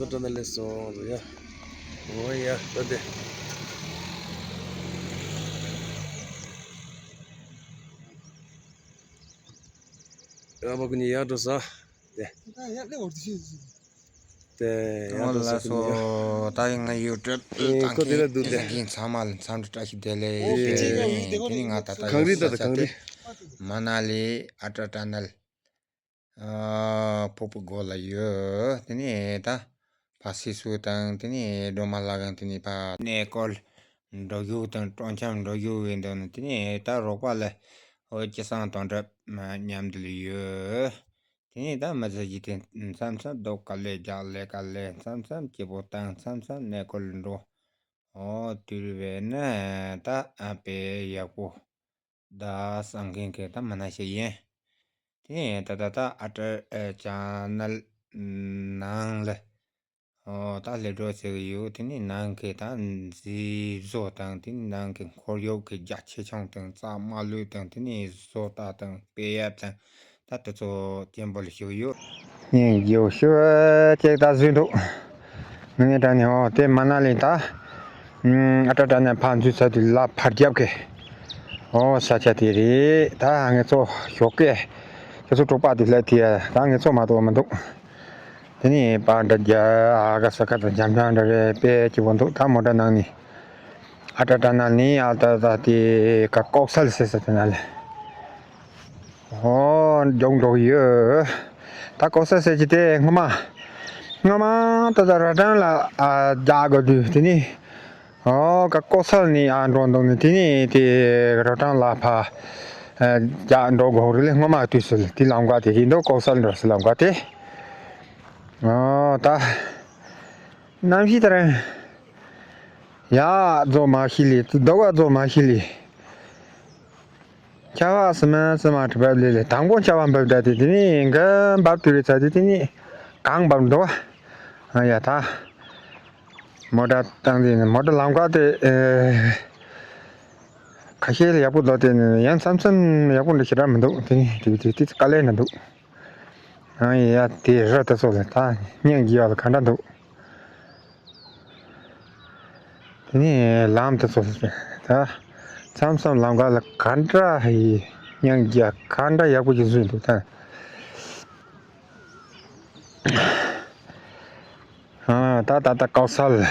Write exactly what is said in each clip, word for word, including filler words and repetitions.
ད་ལྟ་ནས་སླེབས་སོང་ཡ། འོ་ཡ་ད་དེ། ཡ་བ་ཀུ་ཉི་ཡ་འགྲོ་ས། དེ། དེ་ཡ་འགྲོ་ས་ཀུ་ཉི་ཡ། ད་ཡིན་ང་ཡུ་ཊུབ་ཨེ་ཁོ་དེ་ལ་འདུག་དེ། ཚང་མ་ལ་འཚམས་འདྲི་བཀྲ་ཤིས་བདེ་ལེགས་ཞུ། དེ་ནི་ང་ད་ལྟ་གངས་རི་ཡོད་ས་ད་ཆ་གངས་དེ་རི། མ་ན་ལི་ཨ་ཏྲ་ཊ་ནལ། ཨ་ཕུ་བོ་སྒོ་ལ་ཡོད། དེ་ནས་ད་ཕ་སི་སུ་དང་དེ་ནས་སྒྲོལ་མ་ལགས་དང་དེ་ནས་ཕ་གནས་སྐོར་འགྲོ་རྒྱུ་དང་སྤྲོ་འཆམ་འགྲོ་རྒྱུ་ཡིན་འདུག་ནི། དེ་ནས་ད་རོགས་པ་ལ་འོ་སྐལ་བཟང་དོན་གྲུབ་མཉམ་དུ་ལ་ཡོད། དེ་ནས་ད་མི་ཚེ་གཅིག་དེ་མཚམས་མཚམས་རྡོ་དཀའ་ལས་རྒྱག་ལས་དཀའ་ལས་མཚམས་མཚམས་སྐྱིད་པོ་བཏང་མཚམས་མཚམས་གནས་སྐོར་ལ་འགྲོ། འོ་དུས་རེ་བས་ན་ད་ཨ་དཔེ་ཡག་པོ། ད་སང་གིན་གི་ད་མ་ན་ཞིག་ཡིན། དེ་ད་ད་ད་ཨ་ཏྲ་ཨེ་ཅ་ནལ་ནང་ལ་ཨོ་ད་སླེབས་འགྲོ་ཟེར་གི་ཡོད། དེ་ནི་ནང་གི་ད་མཛེས་བཟོ་དང་དེ་ནི་ནང་གི་འཁོར་ཡུག་གི་རྒྱ་ཆེ་ཆུང་དང་རྩ་དམར་ལུད་དང་དེ་ནི་བཟོ་ལྟ་དང་དཔེ་ཡག་དང་ད་དེ་ཚོ་སྐྱེན་པོ་ལ་ཞུགས་ཡོད། ངས་རྒྱལ་ཤོད་ཅེས་ད་བཟོས་འདུག་ངས་དྲན་ནས་ཨོ་དེ་མ་ན་ལི་ད། ཨ་ཏྲ་ཏྲ་ནས་ཕར་འཛུལ་ཚར་དུས་ལ་ཕར་རྒྱབ་ཀྱི། ཨོ་ས་ཆ་དེ་རེད། ད་ང་ཚོ་ཞོགས་ཀས་ཁྱོད་ཚོ་གྲོགས་པ་དེ་སླེབས་དེ་ད་ང་ཚོ་མ་གཏོགས་མི་འདུག་དེ་ནས་པར་འདྲ་རྒྱ་ཨ་ག་ས་ག་དང་འཇམ་འཇམ་འདྲ་རེད་དཔེ་སྐྱིད་པོ་འདུག་ད་མོ་ཊ་ནང་ནས་ཨ་ཏྲ་ཏྲ་ནང་ནས་ཨ་ད་ད་དེ་ག་ལྐོག་གསལ་ཟེར་ས་དེ་ན་ལས། ཨོ་མགྱོགས་འགྲོ་གི་ཡོད། ད་ལྐོག་ས་ཟེར་གྱི་དེ་སྔོན་མ། སྔོན་མ་ད་ལྟ་ར་ཏང་ལ་ཨ་རྒྱག་དགོས་དུས་དེ་ནི། ཨོ་ཀ་ལྐོག་ས་ནི་ཨ་འགྲོ་འདུག་ནི་དེ་ནི་དེ་ར་ཏང་ལ་ཕ། ཨ་རྒྱག་འགྲོ་དགོས་རེད་ལེ། སྔོན་མ་དུས་སུ་དེ་ལམ་ཀ་དེ་རེད་འདུག་ལྐོག་ས་འགྲོ་སའི་ལམ་ཀ་དེ། ཨོ་ད། གནམ་གཤིས་ད་རེད། ཡ་རྫོགས་མ་ཤི་ལི་དུ་ཟླ་བ་རྫོགས་མ་ཤི་ལི། ཆ་བ་སི་མ་སི་མ་གྲི་བབ་ལི་ལི་དང་པོ་ཆ་བ་འབབ་འདྲ་དེ་དེ་ནི་འགའ་འབབ་དུ་རེ་ཚ་དེ་དེ་ནི་གང་འབབ་འདུག་བ། ཨ་ཡ་ད། མོ་ཊ་བཏང་དེ་ནི་མོ་ཊ་ལམ་ཀ་དེ་ཨེ། ཁ་ཤས་ལ་ཡག་པོ་འདུག་དེ་ནི་ཡང་མཚམས་མཚམས་ཡག་པོ་འདུག་ཞེ་དྲག་མི་འདུག་དེ་ནི་དེ་དེ་དེ་དཀའ་ལས་ན་འདུག་ཨ་ཡ་དེ་ར་དེ་ཚོ་ལ་ད་སྙིང་རྗེ་ཡག་ལ་ག་འདྲ་འདུག་དེ་ནས་ལམ་དུ་ཚོ་ད་མཚམས་མཚམས་ལམ་ཁ་ལ་ག་འདྲ་ཡི་སྙིང་རྗེ་ག་འདྲ་ཡག་པོ་ཞིག་བཟོས་འདུག་ད། ཨ་ད་ད་ད་ལྐོག་ས་ལ།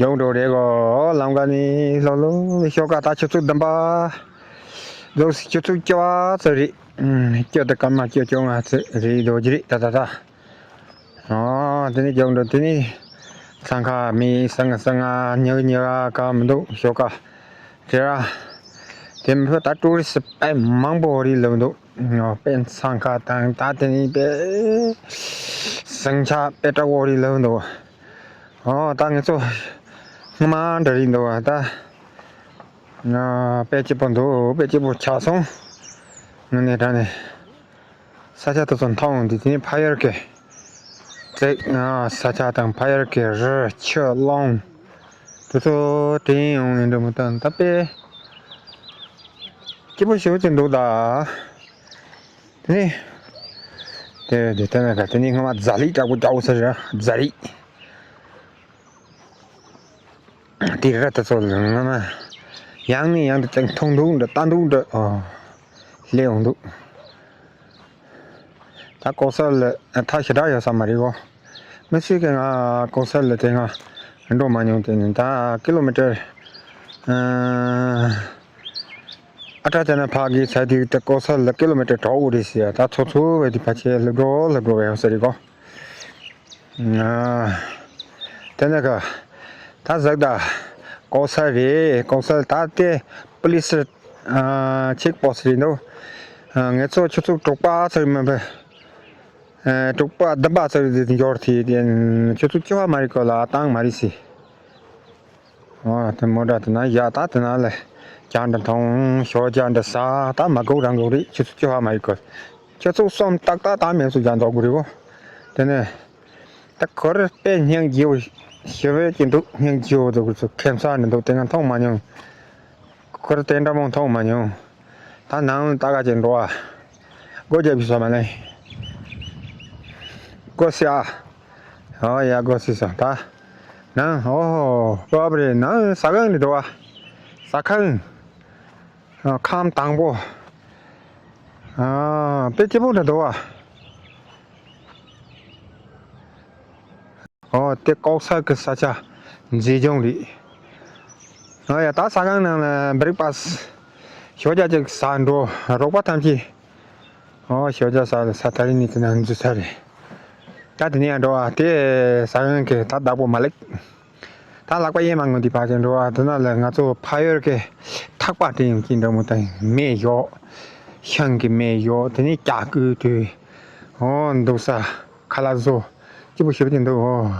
མགྱོགས་འགྲོ་རེད་གོ། ལམ་ཁ་ནི་ལྷོ་ལྷོ་ཤོག་ཁ་ད་ཆུ་ཚོད་བདུན་པ། ལོ་ཆུ་ཚོད་བཅུ་པ་ཙམ་རེད། ཨུམ། བཅུ་དང་སྐར་མ་བཅུ་བཅོ་ལྔ་ཙམ་རེད་འགྲོ་གི་རེད་ད་ད་ད། ཨོ་དེ་ནི་མགྱོགས་འགྲོ་དེ་ནི་འཚང་ཁ་མི་སང་སང་ང་ཉག་ཉག་ག་མི་འདུག་ཤོག་ཁ་དེ་ར། དེ་མི་ཕོད་ད་ཊུ་རི་སི་དཔེ་མང་པོ་རེད་ལབ་འདུག་དཔེ་འཚང་ཁ་དང་ད་དེ་ནི་དཔེ་ཟིང་ཆ་དཔེ་དྲག་པོ་རེད་ལབ་འདུག་ཨོ་ད་ང་ཚོ་སྔ་མ་འདྲ་རེད་འདུག་བ་ད། ང་དཔེ་སྐྱིད་པོ་འདུག་དཔེ་སྐྱིད་པོ་ཆགས་སོང་། ངས་ནས་དྲན་ནས། ས་ཆ་དེ་ཚོ་མཐོང་འདི་དེ་ནི་ཕ་ཡར་གི་བརྩེགས་ང་ས་ཆ་དང་ཕ་ཡར་གི་རི་ཆུ་ཀླུང་དེ་ཚོ་དྲན་ཡོང་ནས་འདྲ་མི་འདུག་ད་དཔེ་སྐྱིད་པོ་ཞེ་པོ་ཅིག་འདུག་ད། དེ་ནི་དེ་དེ་ལྟ་ན་ག་དེ་ནི་སྔ་མ་རྫ་རི་དྲག་པོ་དྲག་པོ་ཟེར་ར་རྫ་རི། དེ་ར་ད་ཚོ་ལ་ང་ན་ཡང་ནས་ཡང་དུ་ཅང་མཐོང་འདུག་འདྲ་ལྟ་འདུག་འདྲ་ཨ་སླེབས་འོང་འདུག་ད་ལྐོག་ཟ་ལ་ཐག་ཞེ་དྲག་ཡོད་ས་མ་རེད་གོ། མི་ཚོས་ཀྱི་ང་ལྐོག་ཟ་ལ་དེ་སྔ་འགྲོ་མ་མྱོང་དེ་ནི་ད་ཀི་ལོ་མི་ཊར་ཨ་ཁྲ་དེ་ན་ཕ་གི་ཚ་དེ་ད་ལྐོག་ཟ་ལ་ཀི་ལོ་མི་ཊར་དྲུག་རེད་ཟེར་ཡ་ད་ཚོ་ཚོ་བས་དེ་ཕ་ཆེ་ལ་འགྲོ་ལ་འགྲོ་བས་ཡོད་ས་རེད་གོ། དེ་ནས་ག་ད་ཟག་ད་ལྐོག་ཟ་རེད། ལྐོག་ཟ་ད་ལྟའི་པུ་ལི་སི་ཨ་ཆེག་པོ་སི་རེད་འདུག་ཨ་ངེད་ཚོ་ཆུ་ཚོད་དྲུག་པ་ཚར་མིན་པ། ཨ་དྲུག་པ་བདུན་པ་ཚར་དེ་འབྱོར་དེ་དེ་ཆུ་ཚོད་བཅུ་པ་མ་རེད་གོ་ལ་བཏང་མ་རེད་སི། ཨ་དེ་མོ་འདྲ་དེ་ན་ཡ་ད་དེ་ན་ལ་རྒྱང་འདྲ་མཐོང་ཞོགས་རྒྱག་འདྲ་ཟ་ད་མ་གོ་རང་གོ་རེད། ཆུ་ཚོད་བཅུ་པ་མ་རེད་གོ། ཆུ་ཚོད་གསུམ་ཏག་ཏག་ད་མེད་སུ་རྒྱག་འདོག་གི་རེད་བོ། དེ་ནས། ད་ཁོ་ར་དཔེ་སྙིང་རྗེ་བོ་ཞེ་པོ་ཅིག་འདུག་སྙིང་རྗེ་བོ་འདུག་ཁོ་ཚོ་ཁྱིམ་ཚང་ནས་འདུག་དེ་སྔ་མཐོང་མ་མྱོང་། ཁོ་ར་དེ་འདྲ་མོ་མཐོང་མ་མྱོང་། ད་ནང་ལ་ལྟ་ག་ཅིག་འགྲོ་བ། སྒོ་རྒྱབ་ཀྱི་སོ་མ་ལེ། སྒོ་ཕྱེ་ཨ། ཨོ་ཡ་སྒོ་ཕྱེ་སོང་ད། ནང་ཨོ་ཧོ་སྐབས་རེ་ནང་ཟ་ཁང་རེད་འགྲོ་བ། ཟ་ཁང་། ཨ་ཁང་དང་པོ། ཨ་དཔེ་སྐྱིད་པོ་འདྲ་འདུག་བ། ཨོ་དེ་ལྐོག་ཟ་གི་ས་ཆ་མཛེས་ལྗོངས་རེད། ཨོ་ཡ་ད་ཟ་ཁང་ནང་ལ་བྷི་རེག་ཕ་སི་ཞོགས་ཇ་ཅིག་ཟ་འགྲོ་རོགས་པ་ཐམས་ཅད། ཨོ་ཞོགས་ཇ་ཟ་ལ་ས་ད་རིང་ནི་དེ་ན་འཛུལ་ས་རེད། ད་དེ་ནས་ཡང་འགྲོ་བ་དེ་ཟ་ཁང་གི་ད་བདག་པོ་མ་ལེགས། ད་ལག་པ་གཡས་མ་ངོ་འདི་ཕར་ཅིག་འགྲོ་བ་དེ་ན་ལ་ང་ཚོ་ཕ་ཡུལ་གི་ཐག་པ་དེ་ཡོང་གི་འདྲ་མོ་དང་མེ་ཡོག་ཤང་གི་མེ་ཡོག་དེ་ནས་ཀྱག་ཀུ་དུ། ཨོ་འདུག་ས་ཁ་ལག་བཟོ་སྐྱིད་པོ་ཞེ་པོ་ཅིག་འདུག་ཨོ་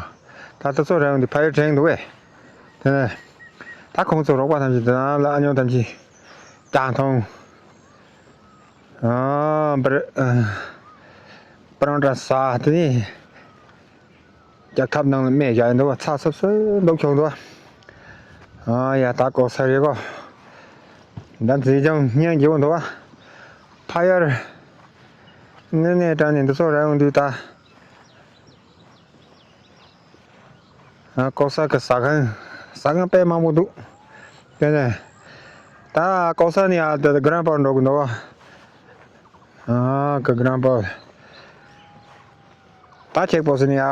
ད་ད་ཚོ་ར་ཡོང་དུས་ཕ་ཡུལ་དྲན་འདུག་བས། དེ་ནས་ད་ཁོང་ཚོ་རོགས་པ་ཐམས་ཅད་དེ་ན་ལ་ཨ་ཉོ་ཐམས་ཅད་ཀྱག་འཐུང་། ཨ་པར་པར་འདྲ་ཟ་དེ་ནས། རྒྱག་ཐབས་ནང་ལ་སྨན་བཞག་ཡིན་འདུག་བ། ཚ་སོབ་སོབ་འདུག་ཁྱོང་འདུག་བ། ཨ་ཡ་ད་ལྐོག་ཟ་རེད་གོ། ད་མཛེས་ལྗོངས་སྙིང་རྗེ་བོ་འདུག་བ། ཕ་ཡར། དངོས་གནས་དྲང་ནས་འདི་ཚོ་ར་ཡོང་དུས་ད། ཨ་ལྐོག་ཟ་གི་ཟ་ཁང་། ཟ་ཁང་དཔེ་མང་པོ་འདུག་དེ་ནས། ད་ལྐོག་ཟ་ནས་ཨ་ད་གྷ་རན་པར་འགྲོ་གི་འདུག་བ། ཨ་གི་གྷ་རན་པར། ད་ཁྱེད་པོ་སི་ནི་ཡ་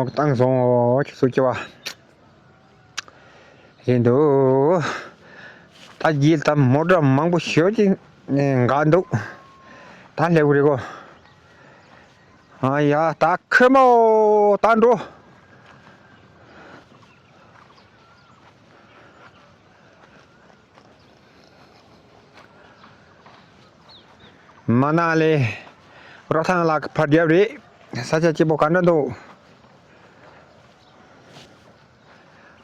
བཏང་སོང་ཁྱེད་ཚོ་སྐྱེ་བ་ཡིན་འདུག་ད་རྗེས་ད་མོ་ཊ་མང་པོ་ཞོ་ཅིག་འགག་འདུག་ད་སླེབས་རེད་གོ། ཨ་ཡ་ད་ཁེ་མོ་ད་འགྲོ། མ་ན་ལི། རོ་ཐང་ལ་ཕར་རྒྱབ་རེད། ས་ཆ་སྐྱིད་པོ་ག་འདྲ་འདུག་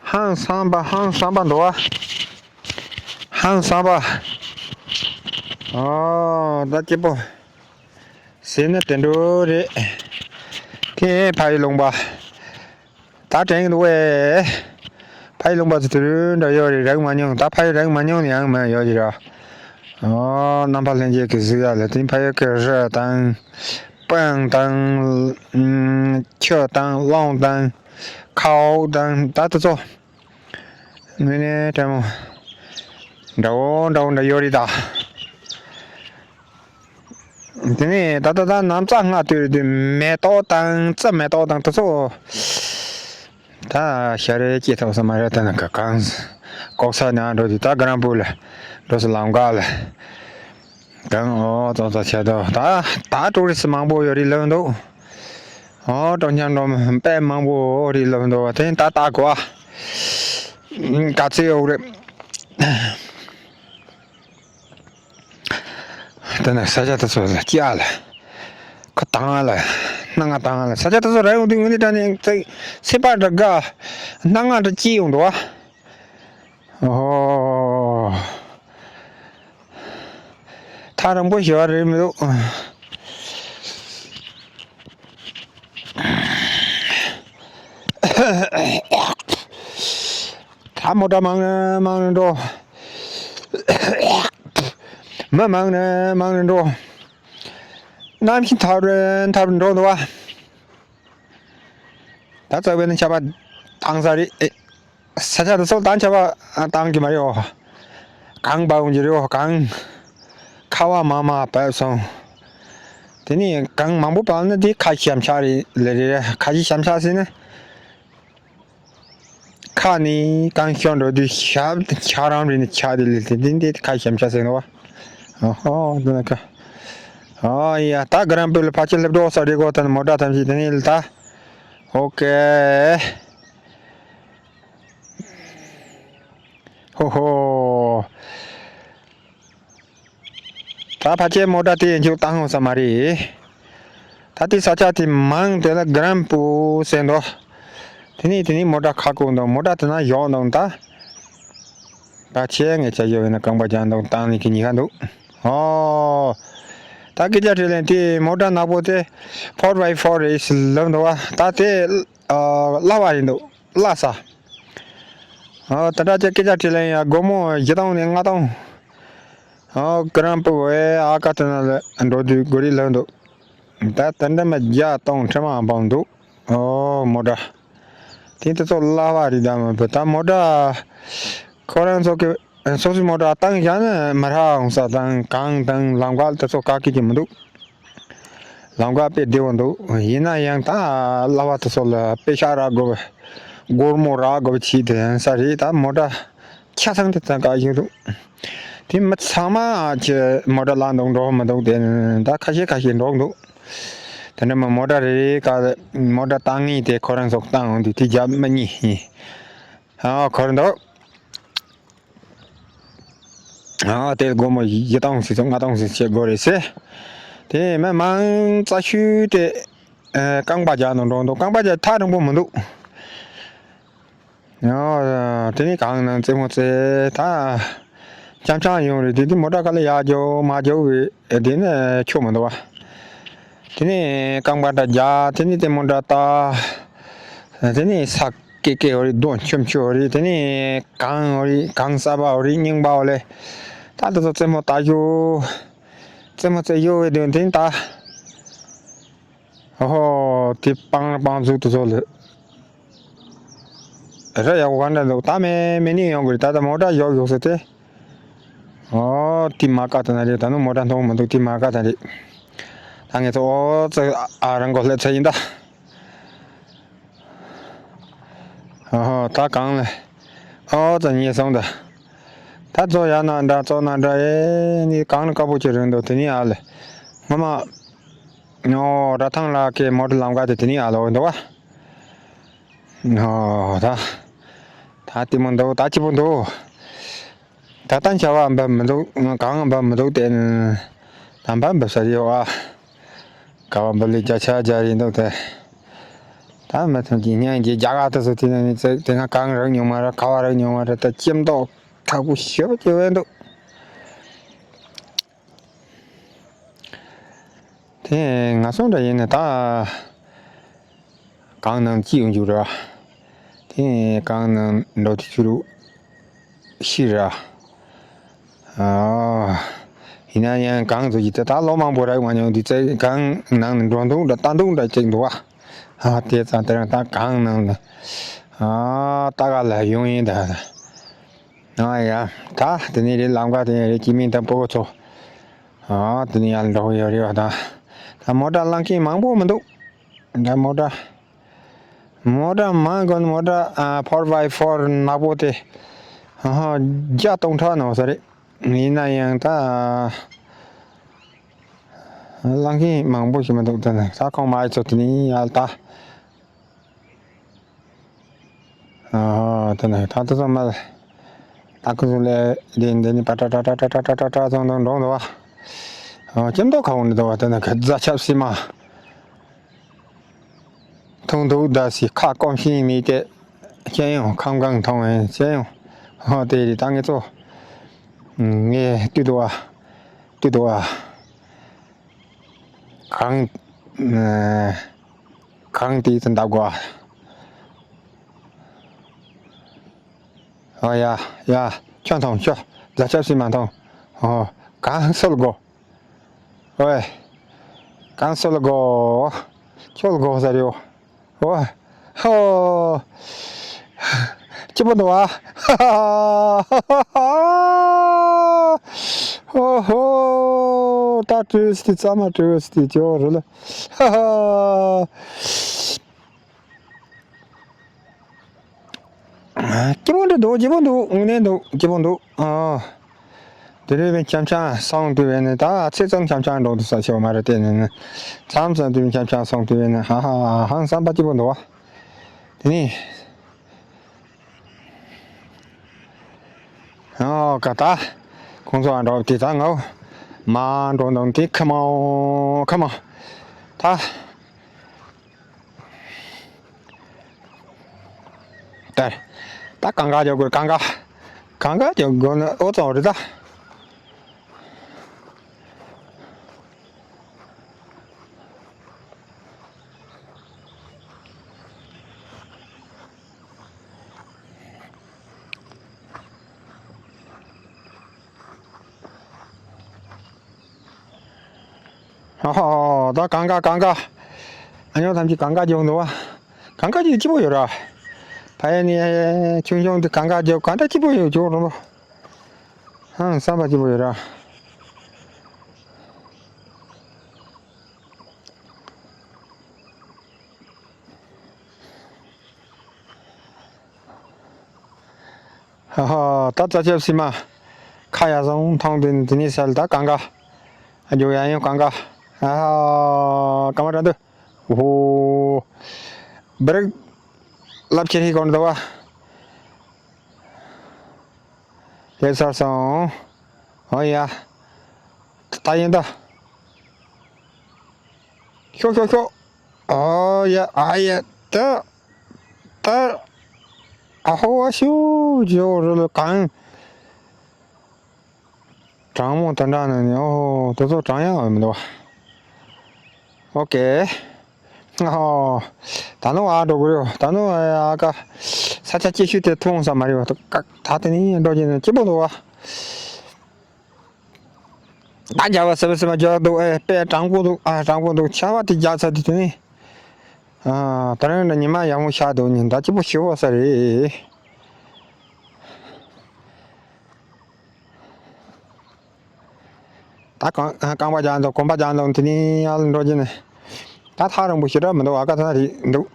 ཧང་སང་པ་ཧང་སང་པ་འདུག་བ། ཧང་སང་པ། ཨོ་ད་སྐྱིད་པོ། ཟེར་ན་དེ་འདྲ་རེད། ཁྱེད་ཕ་ཡི་ལུང་པ། ད་དྲན་གྱི་འདུག་བས། ཕ་ཡི་ལུང་པ་ཚོ་དུ་རུ་འདྲ་ཡོད་རེད་རག་མ་མྱོང་ད་ཕ་ཡི་རག་མ་མྱོང་ནི་ཡང་མ་ཡོད་ཀྱི་ར། ཨོ་རྣམ་པ་ལྷན་རྒྱས་ཀྱི་གཟིགས་ཡ་ལ་དེ་ཕ་ཡི་ཀི་རི་དང་། སྤང་དང་། ཆུ་དང་གླང་དང་། ཁའོ་དང་ད་དེ་ཚོ། དངོས་གནས་དྲན་མོ། འདྲ་བོ་འདྲ་བོ་འདྲ་ཡོད་རེད་ད། དེ་ནས་ད་ལྟ་ད་ནམ་ཚ་སྔ་དུས་དུས་མེ་ཏོག་དང་རྩི་མེ་ཏོག་དང་དེ་ཚོ། ད་ཤ་རེ་སྐྱེས་ཐོག་ས་མ་རེད་ད་ན་ག་གང་། ལྐོག་ཟ་ནང་འགྲོ་དུས་ད་གྷ་རན་པུར་ལ་འགྲོ་ས་ལམ་ཁ་ལ། གང་ཨོ་ཙོང་ཙ་ཆེ་དོ་ད་ད་ཊུ་རི་སི་མང་པོ་ཡོད་རེད་ལབ་འདུག་ཨོ་ཀྲོང་འཁྱམ་འགྲོ་དཔེ་མང་པོ་རེད་ལབ་འདུག་བ་དེ་ད་ལྟ་གོ་ཨ། ག་ཚོད་ཡོད་རེད། དེ་ནས་ས་ཆ་དེ་ཚོ་ལ་སྐྱིད་ཨ་ལ། ཁ་དང་ཨ་ལ། སྣ་ང་དང་ཨ་ལ་ས་ཆ་དེ་ཚོ་ར་ཡོང་དུས་ངོ་ནི་དྲ་ནས་ཚེ་ཚེ་པ་འདྲ་དགའ། སྣ་ང་འདྲ་སྐྱིད་ཡོང་འདུག་ཨ། ཨོ། ཐག་རིང་པོ་ཞེ་བ་རེད་མི་འདུག་ད་མོ་ཊ་མང་ནས་མང་ནས་འགྲོ། མི་མང་ནས་མང་ནས་འགྲོ། གནམ་གཤིས་འཐབ་རན་འཐབ་རན་འགྲོ་འདུག་བ། ད་རྩ་བའི་ནི་ཆར་པ་བཏང་ས་རེད། ཨེ། ས་ཆ་དེ་ཚོ་ད་ཆར་པ་བཏང་གི་མ་རེད་འོ། གངས་འབབ་འོང་གི་རེད་འོ་གངས། ཁ་བ་མ་མ་བབས་སོང་། དེ་ནས་གངས་མང་པོ་བབས་ན་དེ་ཁ་ཞབས་ཆག་རེད་ལེ་རེད་ཁ་ཞབས་ཆག་ཟེར་ན། ཁ་ནས་གངས་ཤོར་འགྲོ་དུས་ཞབས་ཆག་རང་རེད་ནི་ཆག་དེ་ལེ་དེ་དེ་དེ་ཁ་ཞབས་ཆག་ཟེར་ནོ་བ། ཨོ་ཧོ་དེ་ན་ཁ། ཨོ་ཡ་ད་གྷ་རན་པུར་ལ་ཕལ་ཆེར་སླེབས་འགྲོ་ས་རེད་གོ་ད་ནི་མོ་ཊ་ཐམས་ཅད་དེ་ནས་ལ་ད། ཨོ་ཀེ། ཧོ་ཧོ། ད་ཕལ་ཆེར་མོ་ཊ་དེ་མཇུག་བཏང་ཡོང་ས་མ་རེད། ད་དེ་ས་ཆ་དེ་མང་དེ་ལ་གྷ་རན་པུར་ཟེར་འདུག་དེ་ནས་དེ་ནས་མོ་ཊ་ཁ་བསྐོར་འདུག་མོ་ཊ་དེ་ན་བཞག་འདུག་ད། ཕལ་ཆེར་ངས་ཆ་ཡོད་ན་རྐང་པ་རྒྱག་འདུག་བཏང་ནས་ཀྱི་ཉི་ཤ་འདུག་ཨོ། ད་སྐད་ཆ་དྲིས་ལན་དེ་མོ་ཊ་ནག་པོ་དེ་ཕོར་བའི་ཕོར་རེད་ལབ་འདུག་བ་ད་དེ། ཨ་གླ་བ་ཡིན་འདུག་གླ་ས། ཨ་ད་ལྟ་ཅག་སྐད་ཆ་དྲིས་ལན་ཡ་སྒོར་མོ་བཞི་སྟོང་ནས་ལྔ་སྟོང་། ཨ་གྷ་རན་པུར་བའི་ཨ་ཀ་ཏི་ན་ལ་འགྲོ་དུས་གོ་རི་ལབ་འདུག་ད་ད་འདྲ་མ་བརྒྱ་སྟོང་ཁྲི་མ་འབངས་འདུག་ཨོ་མོ་ཊ། དེ་དེ་ཚོ་གླ་བ་རེད། ད་མ་བུ་ད་མོ་ཊ་ཁོ་རང་ཚོ་གི་སོ་སོའི་མོ་ཊ་བཏང་བཞག་ན་མི་རག་འོང་ས་དང་གངས་དང་ལམ་ཁ་དེ་ཚོ་ག་གི་གི་མི་འདུག་ལམ་ཁ་དཔེ་བདེ་བོ་འདུག་ཡིན་ན་ཡང་ད་གླ་བ་དེ་ཚོ་ལ་དཔེ་ཤ་རག་དགོས་པ། སྒོར་མོ་རག་དགོས་པ་ཆེད་དུ་ཡིན་ས་རེད། ད་མོ་ཊ་ཆ་ཚང་དེ་ཚང་ག་ཡིན་འདུག་དེ་མི་ཚང་མ་ཀྱི་མོ་ཊ་ལ་འདུག་འགྲོ་མི་འདུག་དེ་ད་ཁ་ཤས་ཁ་ཤས་འགྲོ་འདུག་དེ་འདྲ་མི་མོ་ཊ་རེ་རེ་ག་མོ་ཊ་བཏང་ངེས་དེ་ཁོ་རང་ཚོ་བཏང་འོང་དུས་དེ་རྒྱབ་མི་གཉིས་ཡིན། ཨ་ཁོར་འདུག་ཨ་དེ་སྒོར་མོ་བཞི་སྟོང་ཟིན་སོང་། ལྔ་སྟོང་ཟིན་བྱེད་དགོས་རེད་ཟེར། དེ་མི་མང་རྩ་ཤུལ་དེ་ཨ་རྐང་པ་རྒྱག་ནང་འགྲོ་འདུག་རྐང་པ་རྒྱག་ཐག་རིང་པོ་མི་འདུག་ཨ་དེ་ནས་གངས་ནང་རྩེད་མོ་རྩེ་ད་འཆམ་འཆམ་ཡོང་རེད། དེ་དུས་མོ་ཊ་ག་ལ་ཡར་རྒྱུག་མར་རྒྱུག་བས་དེ་ནས་ཆོག་མི་འདུག་བ། དེ་ནས་རྐང་པ་འདྲ་རྒྱག་དེ་ནས་ལྟད་མོ་འདྲ་ལྟ། དེ་ནས་ས་ཀེ་ཀེ་འོ་རེད། རྡོ་ཆུམ་ཆུ་འོ་རེད། དེ་ནས་གངས་འོ་རེད། གངས་གསར་པ་འོ་རེད། རྙིང་པ་འོ་ལེ། ད་དེ་ཚོ་རྩེད་མོ་ལྟ་རྒྱུ། རྩེད་མོ་རྩེ་རྒྱུ་བས་དོན་དེ་ནས་ད། ཨོ་ཧོ། དེ་སྤང་སྤང་ཟུག་དེ་ཚོ་ལ། ར་ཡག་པོ་ག་འདྲ་འདུག་ད་མེ་མེ་ནི་ཡོང་གི་རེད། ད་ད་མོ་ཊ་ཡོག་ཡོག་ཟེར་ཏེ། ཨོ་དེ་མ་ཀ་ད་ན་རེད། ད་ནི་མོ་ཊ་མཐོང་མི་འདུག་དེ་མ་ཀ་ད་རེད། ད་ངས་ཚོ་ཨོ་ཙི་ཨ་རང་གོ་སླེབས་ཚར་ཡིན་ད། ཨོ་ཧོ། ད་གངས་ལ་ཨོ་ཙི་ཉེ་སོང་ད། ད་ཚོ་ཡ་ན་འདྲ་ཚོ་ན་འདྲ་ཨེ་ནི་གངས་ནི་དཀར་པོ་ཅིག་རེད་འདུག་དེ་ནི་ཨ་ལེ་ངོ་མ། ཨོ་ར་ཐང་ལ་ཀའི་མོ་ཊ་ལམ་ཀ་དེ་དེ་ནི་ཨ་ལོ་འདུག་བ། ཨོ་ད། ད་ལྟད་མོ་འདུག་ད་སྐྱིད་པོ་འདུག་ད་ལྟ་བྱ་བ་འབབ་མི་འདུག་གང་འབབ་མི་འདུག་དེ་ད་འབབ་འབབ་ས་རེད་བ། ག་བ་འབབ་ལས་བརྒྱ་ཆ་བརྒྱ་རེད་འདུག་དེ། ད་མི་ཐོན་གྱི་ཉན་གྱི་རྒྱ་གར་དུ་སུ་དེ་ནས་ནི་ཙེ་དེ་སྔ་གང་རག་མྱོང་མ་ར་ག་བ་རག་མྱོང་མ་ར་ད་སྐྱིད་མདོག་དྲག་པོ་ཞེ་པོ་སྐྱེ་བས་འདུག་དེ་ང་སོང་འདྲ་ཡིན་ན་ད་གང་ནང་སྐྱིད་ཡོང་རྒྱུ་རེད་བ། དེ་གང་ནང་འགྲོ་དུས་ཆུ་རུ་ཤི་ར། ཨ། ཡིན་ན་ཡང་གང་ཚོ་ཡིན་ད་ད་ལོ་མང་པོ་རག་མ་མྱོང་དུས་ཚེ་གང་ནང་ནས་འགྲོ་འདུག་འདྲ་ལྟ་འདུག་འདྲ་ཅིག་འདུག་བ། ཨ་དེ་ཙང་དེ་རིང་ད་གང་ནང་ལ་ཨ་ལྟ་ག་ལ་ཡོང་ཡིན་ད། ཨ་ཡ། ད་དེ་ནས་རེད་ལམ་ཁ་དེ་ནས་རེད་སྐྱེ་དམན་དང་སྤོ་བོ་ཚོ། ཨ་དེ་ནས་ཡར་འགྲོ་གི་ཡོད་རེད་བ་ད། ད་མོ་ཊ་ལང་མཁན་མང་པོ་མི་འདུག་ད་མོ་ཊ། མོ་ཊ་མང་དགོས་ན་མོ་ཊ་ཨ་ཕོར་བྷའི་ཕོར་ནག་པོ་དེ། ཨ་ཧ། བརྒྱ་སྟོང་ཕྲག་ནང་ས་རེད། ཡིན་ན་ཡང་ད། ལང་མཁན་མང་པོ་ཞིག་མི་འདུག་ད་ནི་ས་ཁོང་མ་ཡི་ཚོ་དེ་ནས་ཡར་ད། ཨ་དེ་ནས་ད་ལྟ་ཚང་མ་ལ་ད་ཁོ་ཚོ་ལས་དེ་འདི་ནི་པ་ཏྲ་ཏྲ་ཏྲ་ཚང་དང་འགྲོ་འདུག་བ། ཨ་ཅི་མདོག་ཁ་འོང་འདུག་བ། དེ་ནས་ཁ་རྫ་ཆབ་སྲིད་མ་མཐོང་འདུག་ད་སི་ཁ་སྐོམ་ཤིང་མི་དེ་ཅན་ཡང་ཁམ་གང་མཐོང་བས་ཅན་ཡང་ཧོ་དེ་རི་ད་ངེད་ཚོ་ངས་ལྟོས་འདུག་བ། ལྟོས་འདུག་བ། གང་། གང་དེའི་ཚུན་འདབ་གོ་ཨ་ཡ་ཡ། ཁྱོད་མཐོང་ཁྱོད། རྫ་ཆབ་སྲིད་མ་མཐོང་། ཨོ། གང་སོལ་གོ་ཨོའེ། གང་སོལ་གོ་ཁྱོད་གོ་ས་རེད་ཨོ། ཧོ། སྐྱིད་པོ་འདུག་ཨ། ཧོ་ཧོ། ད་བྲོས་ཏེ་རྩ་མ་བྲོས་ཏེ་ཅོ་རུ་ལ། ཧ་ཧ། སྐྱིད་པོ་འདྲ་འདུག་སྐྱིད་པོ་འདུག་དངོས་གནས་འདུག་སྐྱིད་པོ་འདུག་ཨ། དེ་རིང་བས་འཆམ་འཆམ་སོང་དུས་བས་ནི་ད་ཚེ་ཙམ་འཆམ་འཆམ་འགྲོ་འདུག་ས་ཆེ་བ་མ་རེད་དེ་ནི་ནི། མཚམས་མཚམས་དུས་འཆམ་འཆམ་སོང་དུས་བས་ནི་ཧ་ཧ་ཧང་བསམ་པ་སྐྱིད་པོ་འདུག་བ། དེ་ནི། ཨོ་ཀ་ད། ཁོང་ཚོ་ཨ་འགྲོ་དེ་ད་ངའོ། མ་འགྲོ་འདུག་དེ་ཁ་མ་ཁ་མ། ད། ད། ད་གང་ག་རྒྱག་དགོས་གང་ག་གང་ག་རྒྱག་དགོས་ནི་ཨོ་ཙང་རེད་ད། ཨ་ཧོ། ད་གང་ག་གང་ག་ཨ་ཉོ་ཐམས་ཅད་གང་ག་རྒྱུག་འདུག་བ། གང་ག་ཅིག་སྐྱིད་པོ་ཡོད་ར། ཕ་ཡ་ནི་ཆུང་ཆུང་དུ་གང་ག་རྒྱུག་གང་ད་སྐྱིད་པོ་ཡོད་ཅོག་རོ། ཧང་བསམ་པ་སྐྱིད་པོ་ཡོད་ར། ཧ་ཧ། ད་རྩྭ་ཆབ་སི་མ་ཁ་ཡ་བཟང་མཐོང་དུས་ནི་དེ་ནི་སལ་ད་གང་ག་ཨ་རྒྱུག་ཡ་ཡོང་གང་ག་ཨ་ཧ། གང་མ་དྲན་དུ། ཧོ། བྲེག་ལབ་ཁྱེར་ཧི་གོན་དུ་བ། ལེ་སར་སོང་། ཨོ་ཡ། ད་ཡིན་ད། ཤོ་ཤོ་ཤོ། ཨོ་ཡ་ཨ་ཡ། ད། ད། ཨ་ཧོ་བ་ཤུ་ཇོ་རུ་ལ་གང་། གྲང་མོ་དེ་འདྲ་ནི་ནི་ཨོ་དེ་ཚོ་གྲང་ཡག་མི་འདུག་བ། ཨོ་ཀེ། ཨོ། ད་ནུ་ཨ་འགྲོ་གི་རེད། ད་ནུ་ཨ་ཀ་ས་ཆ་སྐྱིད་ཤོས་དེ་ཐུང་ས་མ་རེད་བ། ད་དེ་ནི་འགྲོ་གི་ནི་སྐྱིད་པོ་འདུག་བ། ད་རྒྱ་བ་སེ་བ་སེ་བ་རྒྱག་འདུག་ཨེ་དཔེ་དྲང་པོ་འདུག་ཨ་དྲང་པོ་འདུག་ཆར་པ་དེ་རྒྱག་ཚར་དུས་དེ་ནི། ཨ་ད་རིང་འདྲ་ཉི་མ་ཡག་མོ་ཤར་འདུག་ཉིན་ད་སྐྱིད་པོ་ཞེ་པོ་ས་རེད། ད་རྐང་རྐང་པ་རྒྱག་འདུག་གོམ་པ་རྒྱག་འདུག་དེ་ནི་ཡར་ལ་འགྲོ་གི་ནི། ད་ཐག་རིང་པོ་ཞེ་དྲག་མི་འདུག་ཨ་ཀ་ཐ་རེད་འདུག་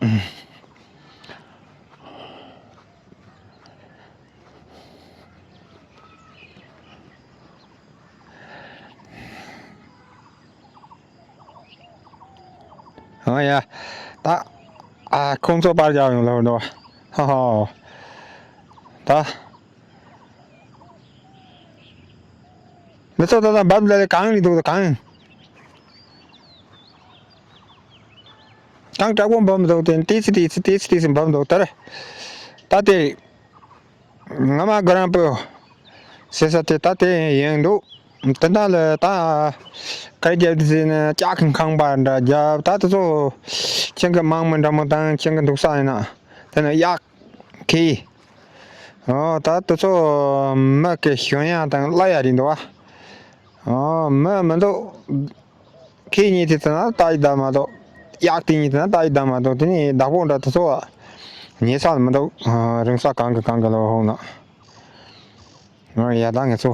ཨ་ཡ། ད། ཨ་ཁོང་ཚོ་པར་རྒྱག་ཡོང་ལ་འགྲོ། ཧ་ཧ། ད། མི་ཚོ་ད་ད་འབབ་ལ་གང་རེད་འདུག་གང་། གང་དྲག་པོ་འབབ་འདུག་དེ་ཏི་སི་ཏི་སི་ཏི་སི་ཏི་སི་འབབ་འདུག་ད་རེད། ད་དེ། ང་མ་ག་རང་པོ། ཟེར་ས་དེ་ད་དེ་ཡིན་འདུག་དེ་འདྲ་ལ་ད། ག་རེ་རྒྱབ་དུས་ཟེར་ན་ལྕགས་ཀྱི་ཁང་པ་འདྲ་རྒྱབ་ད་དེ་ཚོ། ཁྱེད་ཀྱི་དམག་མི་འདྲ་མོ་དང་ཁྱེད་ཀྱི་འདུག་ས་ཡིན་ན། དེ་ནི་གཡག་གི། ཨོ་ད་དེ་ཚོ་མི་གི་ཞོན་ཡ་དང་བླ་ཡ་རེད་འདུག་བ། ཨོ་མི་མི་འདུག་ཁྱེད་གཉིས་དེ་ཚོ་ན་ལྟ་ཡི་ད་མ་གཏོགས། གཡག་དེ་གཉིས་དེ་ན་ལྟ་ཡི་ད་མ་གཏོགས་དེ་ནི་བདག་པོ་འདྲ་དེ་ཚོ་ཉེ་ས་མི་འདུག་རིང་ས་གང་གི་གང་གི་ལོ་ཧོང་ན། ང་ཡ་ད་ངེད་ཚོ་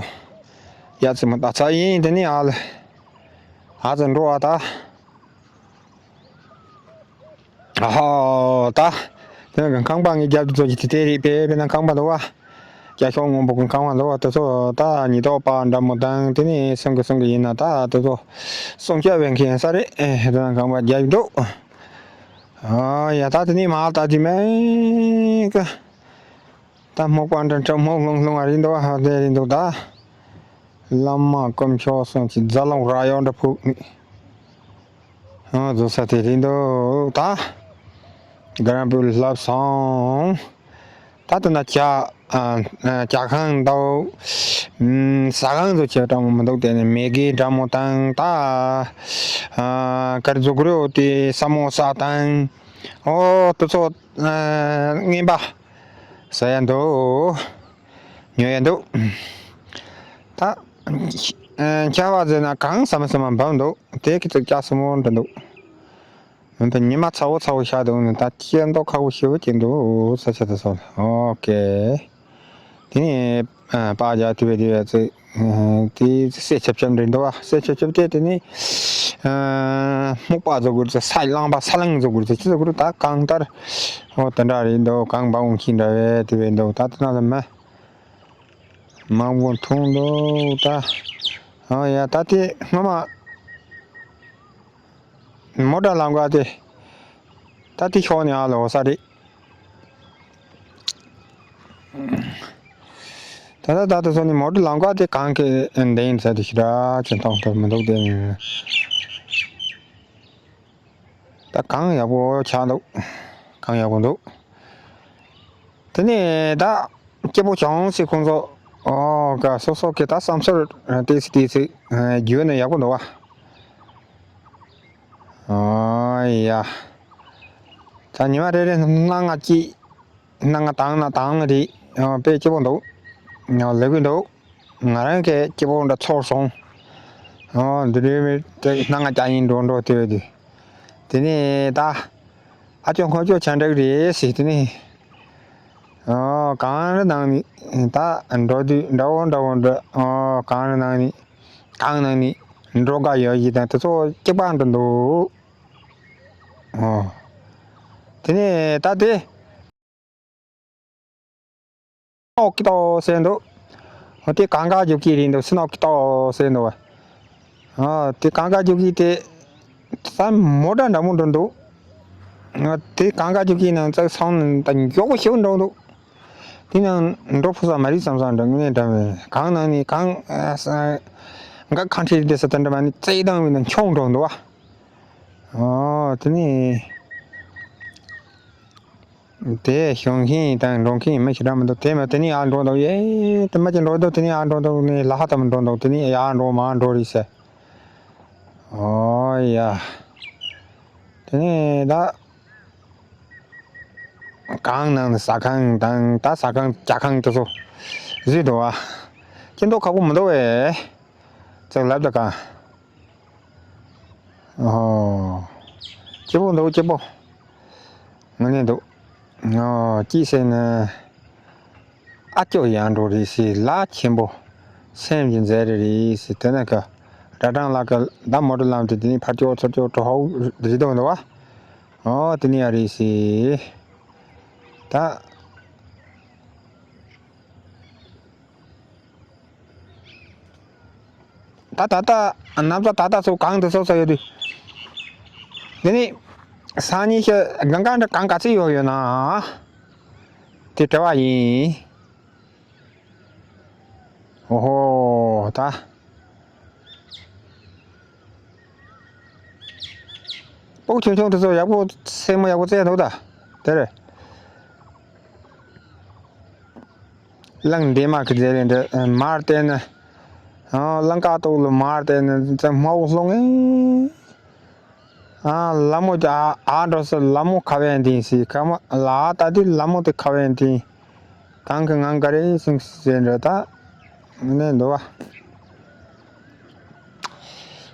ཡ་ཙི་མ་ད་ཚ་ཡིན་དེ་ནི་ཨ་ལ་ཨ་ཙི་འགྲོ་ཨ་ད། ཨ་ཧོ་ད། དེ་ནི་ཁང་པ་ངའི་རྒྱབ་ཏུ་ཚོ་ཅི་དེ་དེ་རེད་པས་པས་ན་ཁང་པ་འདུག་བ། རྒྱ་ཤོག་སྔོན་པོ་གི་ཁང་པ་འདུག་བ་དེ་ཚོ་ད་ཉི་ཐོག་པ་འདྲ་མོ་དང་དེ་ནི་སེང་གི་སེང་གི་ཡིན་ན་ད་དེ་ཚོ་སྲུང་སྐྱོབ་བྱེད་མཁན་ས་རེད་ཨེ་དེ་ན་ཁང་པ་རྒྱབ་འདུག་ཨ་ཡ་ད་དེ་ནི་མ་ལྟ་དེ་མེད་གི། ད་སྨུག་པ་འདྲ་འདྲ་སྨུག་ལྷུང་ལྷུང་བ་རེད་འདུག་ཧ་དེ་རེད་འདུག་ད། བླ་མ་དཀོན་མཆོག་གསུམ་གྱི་རྫ་ལོང་ར་ཡོང་འདྲ་ཕུག་ནི། ཨ་བཟོ་ས་དེ་རེད་འདུག་ད། ག་རང་བུ་ལབ་སོང་། ད་དེ་ན་ཇ་ཨ་ཇ་ཁང་འདུག་ཨམ་ཟ་ཁང་ཚོ་བྱས་འདྲ་མོ་མི་འདུག་དེ་ནི་མེ་གི་འདྲ་མོ་དང་ད་ཨ་ག་རེ་བཟོ་གི་རེད་དེ་ས་མོ་ས་དང་ཨོ་དེ་ཚོ་ཨ་རྔན་པ་ཟ་ཡ་འདུག་ཉོ་ཡ་འདུག་ད་ཨ་ཆར་པ་ཟེར་ན་གང་ཟ་མ་ཟ་མ་འབབ་འདུག་དེ་གི་ཚིག་ལྕགས་སྲིན་མོ་འདྲ་འདུག་མི་ཕན་ཉི་མ་ཚ་བོ་ཚ་བོ་ཤར་འདུག་ནི་ད་ཁྱེད་མདོག་ཁ་བོ་ཞེ་བོ་ཅིག་འདུག་ས་ཆ་དེ་སོང་ཨོ་ཀེ། དེ་ནས་ཨ་པ་རྒྱ་དུ་བའི་དུ་བའི་ཚེ་དེ་སེ་ཆབ་ཆབ་འདྲ་འདུག་བ། སེ་ཆབ་ཆབ་དེ་དེ་ནས་ཨ་སྨུག་པ་བཟོ་དགོས་ཚེ་ས་རླངས་པ་ས་རླངས་བཟོ་དགོས་ཚེ་ཅི་བཟོ་དགོས་ད་གང་ལྟར་ཨོ་དེ་འདྲ་རེད་འདུག་གང་འབའ་འོང་ཁྱི་འདྲ་བའི་དུ་བའི་འདུག་ད་དེ་ན་ལ་མ། མང་པོ་མཐོང་འདུག་ད། ཨ་ཡ་ད་དེ་སྔོན་མ་མོ་ཊ་ལམ་ཀ་དེ་ད་དེ་ཤོག་ནས་ཨ་ལོ་ས་རེད། ད་ད་ད་དེ་སོ་ནི་མོ་ཊ་ལམ་ཀ་དེ་གང་གི་འདེང་ས་དེ་ཞི་ར་ཅན་མཐོང་ཐུབ་མི་འདུག་དེ། ད་གང་ཡག་པོ་ཆགས་འདུག་གང་ཡག་པོ་འདུག་དེ་ནས་ད་སྐྱིད་པོ་བྱུང་སྲིད་ཁོང་ཚོ། ཨོ་ག་སོ་སོ་གི་ད་བསམ་ཚུལ་ཏོག་ཙམ་ཏོག་ཙམ་བརྗོད་ན་ཡག་པོ་འདུག་བ། ཨོ་ཡ། ད་ཉི་མ་རེ་རེ་སྣ་ལྔ་གཅིག་སྣ་ལྔ་དང་ན་དང་ན་རེད། ཨོ་དཔེ་སྐྱིད་པོ་འདུག་ཨོ་ལེགས་པོ་འདུག་ང་རང་གི་སྐྱིད་པོ་འདྲ་ཚོར་སོང་། ཨོ་འདི་རེད་མེད་དེ་སྣང་ང་ཅག་ཡིན་འགྲོ་འགྲོ་དེ་དེ། དེ་ནས་ད་ཨ་ཅོ་ཁོ་ཅོ་ཆ་འདྲ་གི་རེད་ཟེར། དེ་ནས་ཨོ་གང་རེད་ནང་ནས་ད་འགྲོ་དུས་འདྲ་བོ་འདྲ་བོ་འདྲ། ཨོ་གང་རེད་ནང་ནས་གང་ནང་ནས་འགྲོ་ག་ཡོད་ཡིན་དང་དེ་ཚོ་གཅིག་པ་འདྲ་འདུག་ཨོ་དེ་ནས་ད་དེ། ཨོ་ཀི་ཏོ་ཟེར་འདུག་ཨོ་དེ་གང་ག་རྒྱུག་གི་རེད་འདུག་སི་ནོ་ཀི་ཏོ་ཟེར་འདུག་བ། ཨོ་དེ་གང་ག་རྒྱུག་གི་དེ་ས་མོ་ཊ་འདྲ་མོ་འགྲོ་འདུག་ཨོ་དེ་གང་ག་རྒྱུག་གི་ནང་ཙག་སོང་ནས་ད་མགྱོགས་པོ་ཞིག་འགྲོ་འདུག་དེ་ནང་འགྲོ་ཕོད་ས་མ་རེད་བསམ་བསམ་འདྲ་དངོས་གནས་འདྲ་མེད། གང་ནང་ནས་གང་ཨ་ས་འགའ་ཁང་ཁྲིད་དེ་ས་ད་འདྲ་མ་ནི་རྩེད་ཐང་བའི་ནང་མཆོང་འགྲོ་འདུག་བ། ཨོ་དེ་ནས། དེ་ཞོན་མཁན་དང་འགྲོ་མཁན་མི་ཞེ་དྲག་མི་འདུག་དེ་མ་དེ་ནས་ཡར་འགྲོ་འདུག་ཡེ་དེ་མ་ཅིག་འགྲོ་འདུག་དེ་ནས་ཡར་འགྲོ་འདུག་ནས་ལ་ཧ་ཙམ་འགྲོ་འདུག་དེ་ནས་ཡར་འགྲོ་མར་འགྲོ་རེད་ཟེར། ཨོ་ཡ། དེ་ནས་ད་གང་ནང་ནས་ཟ་ཁང་དང་ད་ཟ་ཁང་ཇ་ཁང་དེ་ཚོ་བཟོས་འདུག་བ། ཅི་འདུག་ཁག་པོ་མི་འདུག་བས། ཅིག་ལབ་ད་གང་། ཨོ། སྐྱིད་པོ་འདུག་སྐྱིད་པོ། ངོ་ནས་འདུག་ཨོ་སྐྱིད་ཟེར་ན། ཨ་སྐྱོ་ཡང་འགྲོ་རེད་ཟེར། ལ་ཆེན་པོ། སེམས་ཀྱི་མཛད་རེ་རེད་ཟེར། དེ་ན་ཀ་ར་གྲང་ལ་ཀ་ད་མོ་ཊ་ལམ་དེ་དེ་ནས་ཕར་སྐྱོ་ཚུར་སྐྱོ་གྲོ་ཧོ་རེད་འདུག་འདུག་བ། ཨོ་དེ་ནས་ཡ་རེད་ཟེར། ད། ད་ད་ལྟ་གནམ་ས་ད་ལྟ་ཚོ་གང་དུ་སོགས་ས་ཡོད་དུས། འདི་ནི་སང་ཉིན་ཤ་གང་གང་འདྲ་གང་ག་ཚོད་ཡོད་ཡོད་ན། དེ་དྲི་བ་ཡིན། ཨོ་ཧོ་ད། སྤུ་གུ་ཆུང་ཆུང་དེ་ཚོ་ཡག་པོ་སེན་མོ་ཡག་པོ་བཙལ་འདུག་ད། དེ་རེད། གླང་འདན་མ་གི་རྗེས་ལས་འདི་མར་བལྟས་ན། ཨ་གླང་དཀར་སྟོབས་ལ་མར་བལྟས་ན་ཙམ་དམའ་བོ་སློང་ངེ། ཨ་ལ་མོ་ཀྱི་ཨ་ཨ་འགྲོ་སོ་ལ་མོ་ཁ་བས་འདིང་སི་ཁ་མ་ལ་ཨ་ད་དི་ལ་མོ་དེ་ཁ་བས་འདིང་། གང་གི་ངང་ག་རེ་སིང་སི་ཟེར་འདྲ་ད། ནས་འདུག་བ།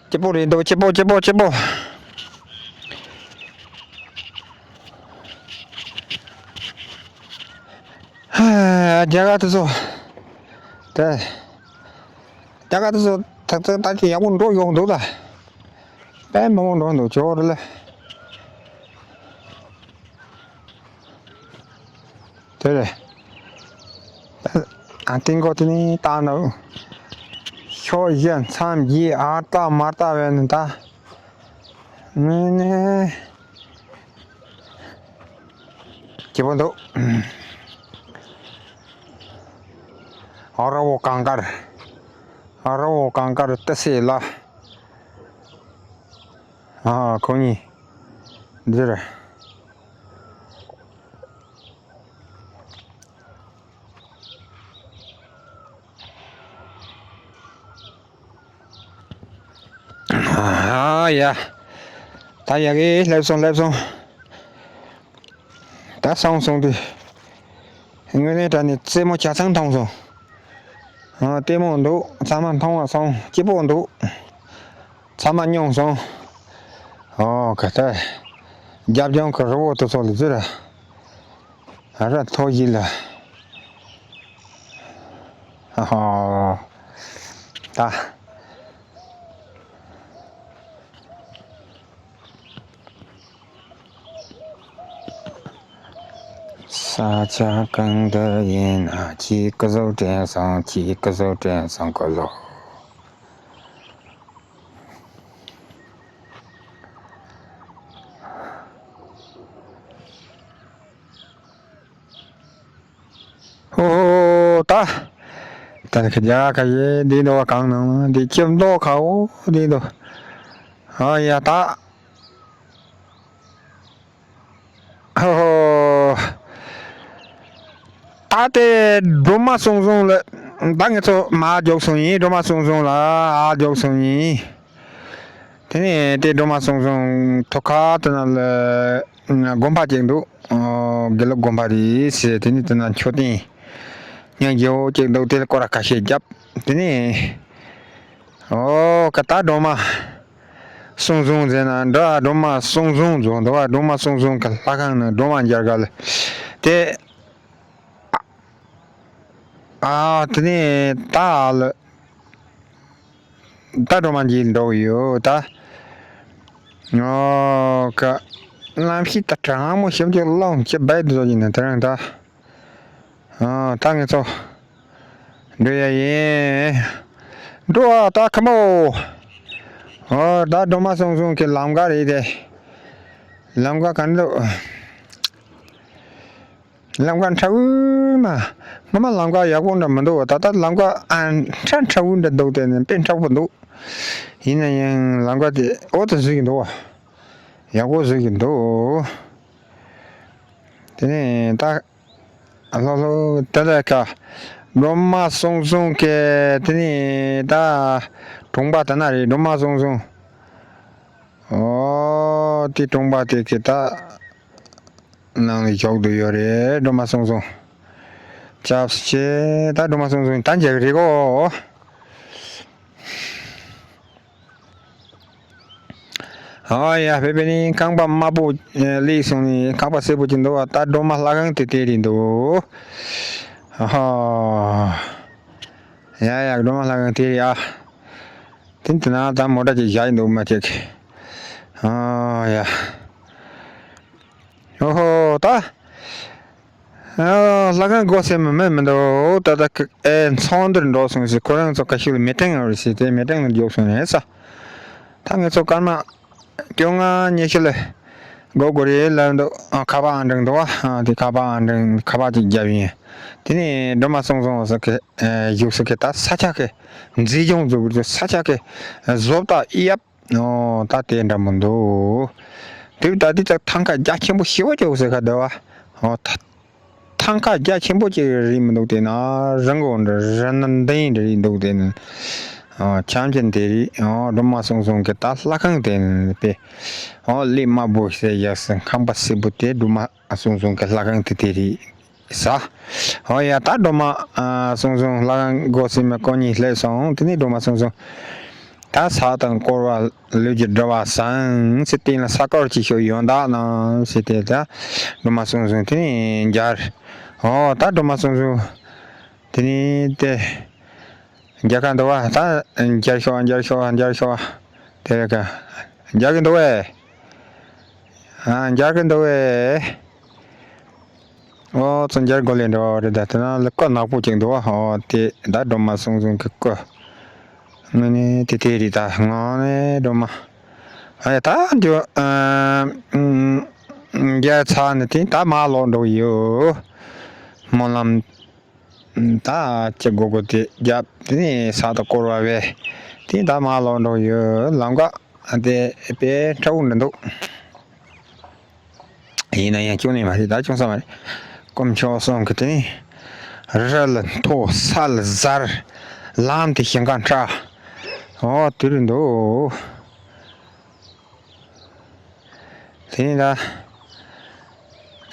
སྐྱིད་པོ་རེད་འདུག་སྐྱིད་པོ་སྐྱིད་པོ་སྐྱིད་པོ། ཧ། རྒྱ་གར་དུ་སོ། ད། རྒྱ་གར་དུ་སོ་ཐག་ཐག་ད་ཅི་ཡག་པོ་འགྲོ་ཡོང་འདུག་ད། དཔེ་མང་པོ་འགྲོ་འདུག་ཇོ་རི་ལ། དེ་རེད། ཨ་ཏིང་གོ་དེ་ནི་ད་ནོ། ཤོ་ཡ་མཚམས་ཡི་ཨ་ཏ་མ་ཏ་བས་ནི་ད། ནི་ནི། སྐྱིད་པོ་འདུག་ཨ་ར་བོ་གང་དཀར། ཨ་ར་བོ་གང་དཀར་ཏི་སེ་ལ། ཨ་ཁོ་གཉིས། འདིར། ཨ་ཡ། ད་ཡ་གི་སླེབས་སོང་སླེབས་སོང་། ད་སོང་སོང་དུས། དངོས་གནས་དྲང་ནས་རྩེད་མོ་ཆ་ཚང་མཐོང་སོང་། ཨ་ལྟད་མོ་འདུག་ཚང་མ་མཐོང་བ་སོང་སྐྱིད་པོ་འདུག་ཚང་མ་མྱོང་སོང་། ཨོ་ག་ད། རྒྱབ་ལྗོངས་ཀྱི་རི་བོ་དེ་ཚོ་ལ་ཟེར། ཨ་ར་ཐོ་ཡི་ལ། ཨ་ཧོ། ད། ས་ཆ་གང་དུ་ཡིན་ན་ཁྱེད་སྐུ་གཟུགས་བྲན་སོང་ཁྱེད་སྐུ་གཟུགས་བྲན་སོང་སྐུ་གཟུགས། ཨོ་ད། ད་ནི་ཁ་རྒྱ་ཁ་ཡེ་འདི་འདྲ་བ་གང་ནང་འདི་ཁྱིམ་མདོག་ཁ་འོ་འདི་འདྲ། ཨ་ཡ་ད། ཨོ་ཧོ། ད་དེ་སྒྲོལ་མ་གསུང་བཟང་ལ་ད་ངེད་ཚོ་མར་རྒྱུགས་སོང་ཡིན། སྒྲོལ་མ་གསུང་བཟང་ལ་ཨ་རྒྱུགས་སོང་ཡིན། དེ་ནས་དེ་སྒྲོལ་མ་གསུང་བཟང་ཐོག་ཁ་དེ་ན་ལ་དགོན་པ་ཅིག་འདུག་ཨོ་དགེ་ལུགས་དགོན་པ་རེད་ཟེར། དེ་ནས་དེ་ན་མཆོད་རྟེན་ཉག་རྒྱལ་པོ་ཅིག་འདུག་དེ་ལ་སྐོར་ར་ཁ་ཤས་བརྒྱབ། དེ་ནས། ཨོ་ཀ་ད་སྒྲོལ་མ་གསུང་བཟང་ཟེར་ན་འདྲ། སྒྲོལ་མ་གསུང་བཟང་ཟེར་འདུག་པ། སྒྲོལ་མ་གསུང་བཟང་གི་ལྷ་ཁང་ནི་སྒྲོལ་མ་མཇལ་ག་ལ་དེ། ཨ་དེ་ནས་ད་ལ་ད་སྒྲོལ་མ་མཇལ་འགྲོ་གི་ཡོད་ད། ཨོ་ཀ་ལམ་ཤེད་ད་དྲང་མོ་ཞིབ་ཀྱི་ལོང་ཅི་བས་འདུག་ཡིན་ན་དེ་རིང་ད། ཨ་ད་ངེད་ཚོ་འགྲོ་ཡ་ཡིན། འགྲོ་ཨ་ད་ཁ་མོ། ཨོ་ད་སྒྲོལ་མ་གསུང་བཟང་གི་ལམ་ཁ་རེད་དེ། ལམ་ཁ་ག་འདུག་ལམ་ཁ་འཁྲབ་མ། སྔོན་མ་ལམ་ཁ་ཡག་པོ་འདྲ་མི་འདུག་ད་ལྟ་ལམ་ཁ་ཨ་འཁྲབ་འཁྲབ་འདྲ་འདུག་དེ་ནི་དཔེ་འཁྲབ་པོ་འདུག་ཡིན་ན་ཡང་ལམ་ཁ་དེ་འོ་ད་བཟོས་ཀྱི་འདུག་བ། ཡག་པོ་བཟོས་ཀྱི་འདུག་དེ་ནས་ད་ལྷོ་ལྷོ་དེ་ལ་ཀ་སྒྲོལ་མ་གསུང་བཟང་གི་དེ་ནས་ད་གྲོང་པ་དེ་ན་རེད། སྒྲོལ་མ་གསུང་བཟང་། ཨོ་དེ་གྲོང་པ་དེ་གི་ད་ནང་ལ་འཇོག་ཏུ་ཡོད་རེད། སྒྲོལ་མ་གསུང་བཟང་ཅབ་ཆེ། ད་སྒྲོལ་མ་གསུང་བཟང་ད་མཇལ་གི་རེད་གོ། ཨོ་ཡ་བེ་བེ་ནི་ཁང་པ་དམར་པོ་ལས་སོང་ནི་ཁང་པ་སེར་པོ་ཅིག་འདུག་བ། ད་སྒྲོལ་མ་ལྷ་ཁང་དེ་དེ་རེད་འདུག་ཨ་ཧ། ཡ་ཡ་སྒྲོལ་མ་ལྷ་ཁང་དེ་རེད་ཨ། དེ་དེ་ན་ད་མོ་ཊ་ཅིག་བཞག་ཡིན་འདུག་མ་ཅིག་ཨ་ཡ། ཨོ་ཧོ་ད། ཨ་ལྷ་ཁང་སྒོ་ཟེར་མི་མེད་མི་འདུག་ད་ལྟ་ཨེ་ཚོང་འདིར་འགྲོ་སོང་ཟེར། ཁོ་རང་ཚོ་ཁ་ཤས་ལ་མི་ཏྲེང་ཡོད་རེད་ཟེར། དེ་མི་ཏྲེང་ལ་རྒྱུགས་སོང་རེད་ས། ད་ངེད་ཚོ་སྐར་མ་བཅོ་ལྔ་ཉི་ཤུ་ལ་སྒོ་སྒོ་རེད་ལབ་འདུག་ཨ་ཁ་པར་ཨང་གྲངས་འདུག་བ། ཨ་དེ་ཁ་པར་ཨང་གྲངས་ཁ་པར་ཅིག་བརྒྱབ་ཡིན། དེ་ནས་སྒྲོལ་མ་གསུང་བཟང་ཟེར་གི་ཨེ་བཞུགས་ས་གི་ད་ས་ཆ་གི་མཛེས་ལྗོངས་འཛུགས་པའི་ས་ཆ་གི་བཟོ་ལྟ་ཡབ། ཨོ་ད་དེ་འདྲ་མི་འདུག་དེ་ད་དེ་ད་ཐང་ཀ་རྒྱ་ཆེན་པོ་ཞེ་པོ་ཅིག་ཟེར་ག་འདུག་བ། ཨོ་ད་ཐང་ཀ་རྒྱ་ཆེན་པོ་ཅིག་རེད་མི་འདུག་དེ་ན་རི་མགོ་འདྲ་རི་ན་འདི་འདྲ་རེད་འདུག་དེ་ནི། ཨོ་ཆམ་ཆེན་དེ་རེད། ཨོ་སྒྲོལ་མ་གསུང་བཟང་གི་ད་ལྷ་ཁང་དེ་ནི་པས། ཨོ་ལས་དམར་པོ་ཞེས་ཡག་སེ་ཁང་པ་སེར་པོ་དེ་སྒྲོལ་མ་གསུང་བཟང་གི་ལྷ་ཁང་དེ་དེ་རེད། ས། ཨོ་ཡ་ད་སྒྲོལ་མ་ཨ་གསུང་བཟང་ལྷ་ཁང་སྒོ་ཟེར་མི་ཀོ་གཉིས་སླེབས་སོང་། དེ་ནས་སྒྲོལ་མ་གསུང་བཟང་། ད་ས་དང་བསྐོར་བ་ལུས་ཀྱི་སྒྲིབ་པ་སངས་ཟེར། སྟེང་ལ་ས་དཀར་གྱི་ཤོག་ཡོན་བདག་རྣམས་ཟེར་ཏེ་ད་སྒྲོལ་མ་གསུང་བཟང་དེ་ནས་མཇལ། ཨོ་ད་སྒྲོལ་མ་གསུང་བཟང་དེ་ནས་དེ། མཇལ་ཁ་འདུག་བ། ད་མཇལ་ཤོག་མཇལ་ཤོག་མཇལ་ཤོག་དེ་རེད་ཀ་མཇལ་གི་འདུག་བས། ཨ་མཇལ་གི་འདུག་བས། ཨོ་ཙི་མཇལ་དགོས་ལེ་འགྲོ་རེད། ད་དེ་ན་ལ་ཀོ་ནག་པོ་ཅིག་འདུག་བ། ཨོ་དེ་ད་སྒྲོལ་མ་གསུང་བཟང་གི་ཀོ་ངོས་ནས་དེ་དེ་རེད། ད་ངོས་ནས་སྒྲོལ་མ་ཨ་ཡ་ད་འདི་ཨ་མཇལ་ཚར་ནས་དེ་ད་མར་ལོག་འགྲོ་གི་ཡོད། སྨོན་ལམ། ད་ཅི་དགོས་དགོས་དེ་རྒྱབ་དེ་ནས་ས་དང་བསྐོར་བ་བས་དེ་ད་མར་ལོག་འགྲོ་ཡོད། ལམ་ཀ་དེ་དཔེ་འཁྲབ་འདྲ་འདུག་ཡིན་ན་ཡང་སྐྱོན་ནས་མ་རེད། ད་སྐྱོན་ས་མ་རེད། དཀོན་མཆོག་གསུམ་གི་དེ་ནས་རི་ལ་མཐོ་ས་ལ་གཟར་ལམ་དེ་ཞིང་ཁ་འཁྲབ། ཨོ་དེ་རུ་འདུག་དེ་ནས་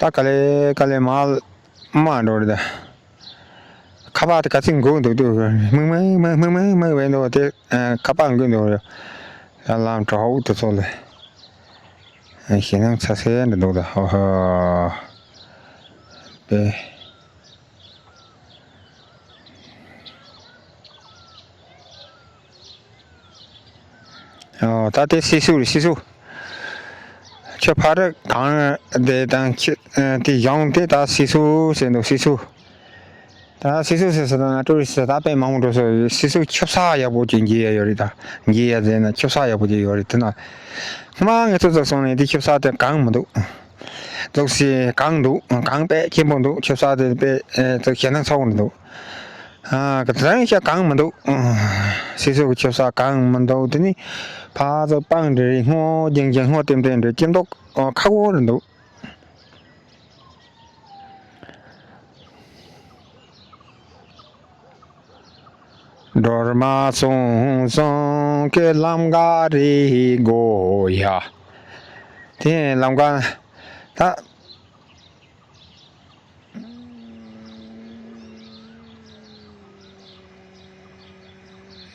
ད་ད་ག་ལེ་ག་ལེ་མར་མར་འགྲོ་རེད་ད། ཁ་པར་དེ་ག་ཚོད་འགུག་འདུག་དུས་མིག་མིག་མིག་མིག་མིག་མིག་བས་འདུག་དེ་ཁ་པར་འགུག་འདུག་ཡ་ལམ་གྲོགས་དེ་ཚོ་ལ་ཞེད་སྣང་ཚ་སེ་འདྲ་འདུག་ད་ཧོ་ཧོ་པེ། ཨོ་ད་དེ་སི་སུ་རེད། སི་སུ། ཁྱོད་ཕ་རི་གང་དེ་དང་ཁྱི་དེ་གཞུང་དེ་ད་སི་སུ་ཟེར་འདུག་སི་སུ། ད་སི་སུ་ཟེར་ཟེར་ན་ཀྲུ་རི་སི་ད་དཔེ་མང་པོ་འགྲོ་སོང་། སི་སུ་ཆུ་བསགས་ཡག་པོ་ཅིག་འགྱེལ་ཡ་ཡོད་རེད། ད་འགྱེལ་ཡ་ཟེར་ན་ཆུ་བསགས་ཡག་པོ་ཅིག་ཡོད་རེད། དེ་ན་སྔོན་མ་ངས་ཚོ་ཚོ་སོང་ནས་དེ་ཆུ་བསགས་དེ་གང་མི་འདུག་འདུག་སེ་གང་འདུག་གང་དཔེ་ཆེན་པོ་འདུག་ཆུ་བསགས་དེ་དཔེ་ཨེ་ཞེད་སྣང་ཚ་པོ་འདུག་ཨ་ག་ཚང་ཤ་གང་མི་འདུག་སི་སུ་གི་ཆུ་བསགས་གང་མི་འདུག་དེ་ནི་ཕ་ཚོ་སྤང་འདྲ་རེད། སྔོ་ལྗང་ལྗང་སྔོ་ལྟེམ་ལྟེམ་འདྲ་སྐྱིད་མདོག་ཁ་པོ་རེད་འདུག་སྒྲོལ་མ་གསུང་བཟང་གི་ལམ་ཀ་རེད་གོ་ཡ། དེ་ལམ་ཀ་ད།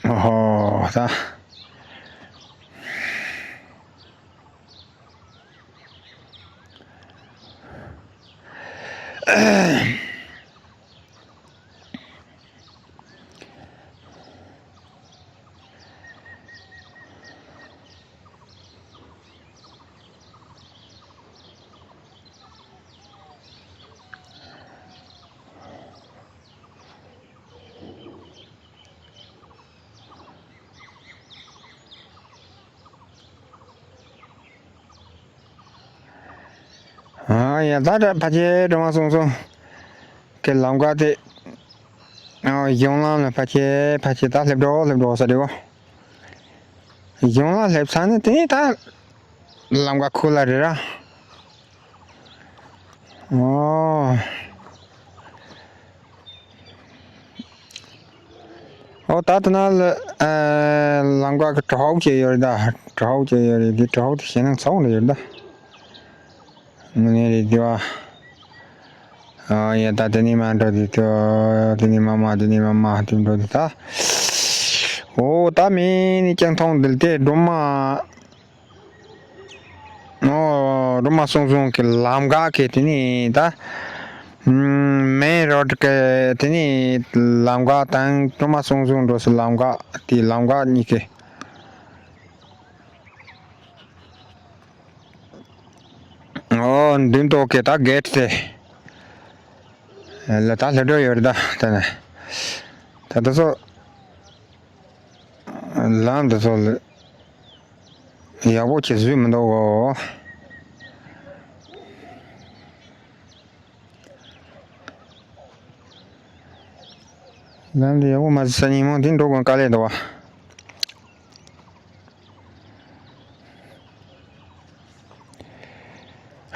ཨོ། ད། ཨ་ཡ་ད་ད་ཕ་ཆེ་སྒྲོལ་མ་སོང་སོང་གི་ལམ་ཀ་དེ། ཨ་གཞུང་ལམ་ལ་ཕ་ཆེ་ཕ་ཆེ་ད་སླེབས་འགྲོ་སླེབས་འགྲོ་ས་རེད་བ། གཞུང་ལམ་སླེབས་ཚར་ནས་དེ་ནས་ད་ལམ་ཀ་ཁུག་ལ་རེད་ར། ཨོ། ཨོ་ད་ལྟ་ན་ལ་ཨ་ལམ་ཀ་གི་གྲོགས་བྱས་ཡོད་རེད་ད། གྲོགས་བྱས་ཡོད་རེད། འདི་གྲོགས་དེ་ཞེད་སྣང་ཚ་བོ་འདྲ་ཡོད་རེད་ད། དངོས་གནས་རེད་འདི་བ། ཨ་ཡ་ད་དེ་ནས་མ་འགྲོ་དེ་ད་དེ་ནས་མ་མ་དེ་ནས་མ་མ་དེ་འགྲོ་དེ་ད། ཨོ་ད་མིན་ནི་ཀྱང་མཐོང་འདི་དེ་སྒྲོལ་མ། ཨོ་སྒྲོལ་མ་སོང་སོང་གི་ལམ་ཀ་གི་དེ་ནི་ད། མེན་རོ་ཌི་གི་དེ་ནི་ལམ་ཀ་དང་སྒྲོལ་མ་སོང་སོང་འགྲོ་སའི་ལམ་ཀ་དེ་ལམ་ཀ་གཉིས་ཀྱི། ཨོ་མདུན་ཐོག་གི་ད་གེ་ཊི་དེ་ལ་ད་སླེབས་འགྲོ་ཡོད་རེད་ད། ད་ནི་ད་དེ་ཚོ་ལམ་དེ་ཚོ་ལ། ཡག་པོ་ཅིག་བཟོས་མི་འདུག་གོ། ལམ་འདི་ཡག་པོ་མ་བཟོས་ས་ཉིན་མོ་འདི་འགྲོ་དགོས་དཀའ་ལས་འདུག་བ།